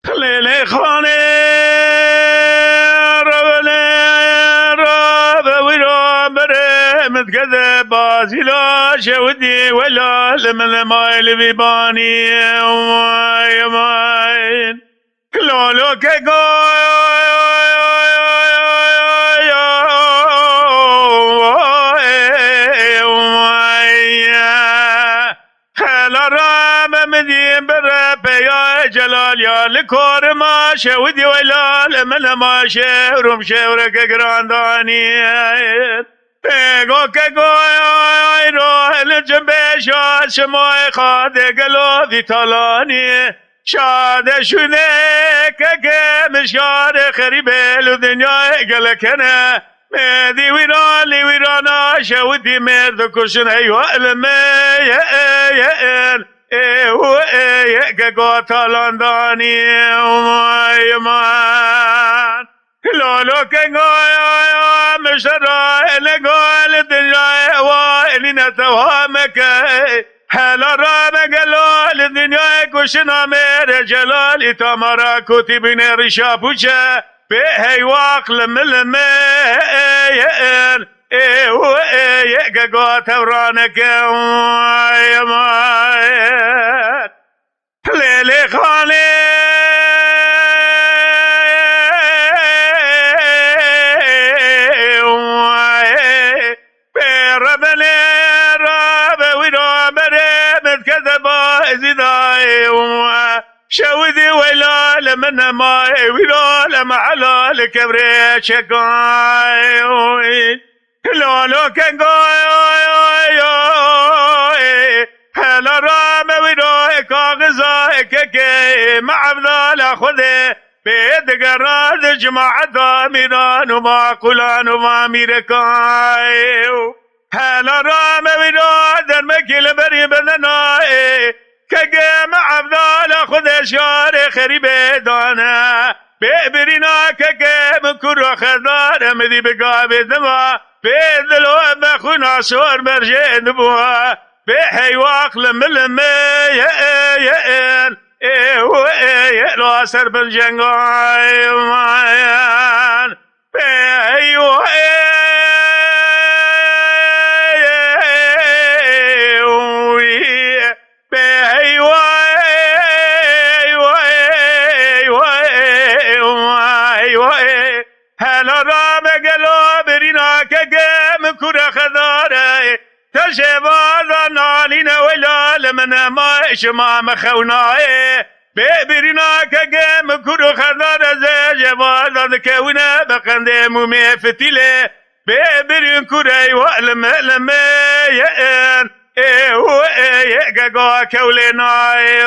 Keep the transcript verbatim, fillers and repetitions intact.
Xilêlê xanê revele rave wîra berê min dikede bazîla şewidî wela li min mayê li vî banî. Vay, vay. Lolo ke goy, Hela rame min dîn bire peya Celal ya li korima şewidî wela li min ma şewrum şewreke girandanî. Pêgo ke goy ro li cimbeşa şimoy xadê gelo vî talanî. Şade şûne keke min şarê xerîbê li dinyayê gelek hene. Mêdî wîran lî wîrana şewitî mêr dikuşin eywa ilmê ye ê ye ên ê û ê ye ke gotalan danî. Vay man. Lolo kengaya ya mişera ene gal dinyayê wa elîne tewa meke. Hela rame gelo li dinyayê kuşina mêrê Celal îtamara kotî bîne rîşa pûçe. Bê heywa aqli milime ê ye ên ê û ê ye ke gote raneke. Vay, vay. Lêlê xanê pê rebenê rabe wîra berê min dikete ba ezîdayê. Şewidî weyla li min nemayê wîra li mehela li kevrê çekayê. Lolo kengay oy oy oy. Hela rame wîro kaxiza keke me Evdala Xwedê. Bê digera di cemaeta mîran û maqulan û mamîrekay. Hela rame wîro dermekî li berî bedena ê. Keke me Evdala Xwedê şarê xerîbê dane. Bê birîna keke min kuro xedar em dî bi gavê dima. Bê dilo me xwîna sor berjê dibû. Bê heywa aqli milime ye ê ye ên ê û ê ye la ser bin cengay mayan. Bê heywa ê ye û ye. Bê heywa ê, heywa ê, heywa ê, heywa ê, heywa ê. Hela rame gelo birîna keke min kure xedare. Te şêvaza nalîne weyla li min ema şima me xewnayê. Bê birîna keke min kure xedare zê şêvaza dikewine bi qendê mûmê fitîlê. Bê birîn kurey wa lime lime ye en. Ê û ê ye gega kewlê nayê.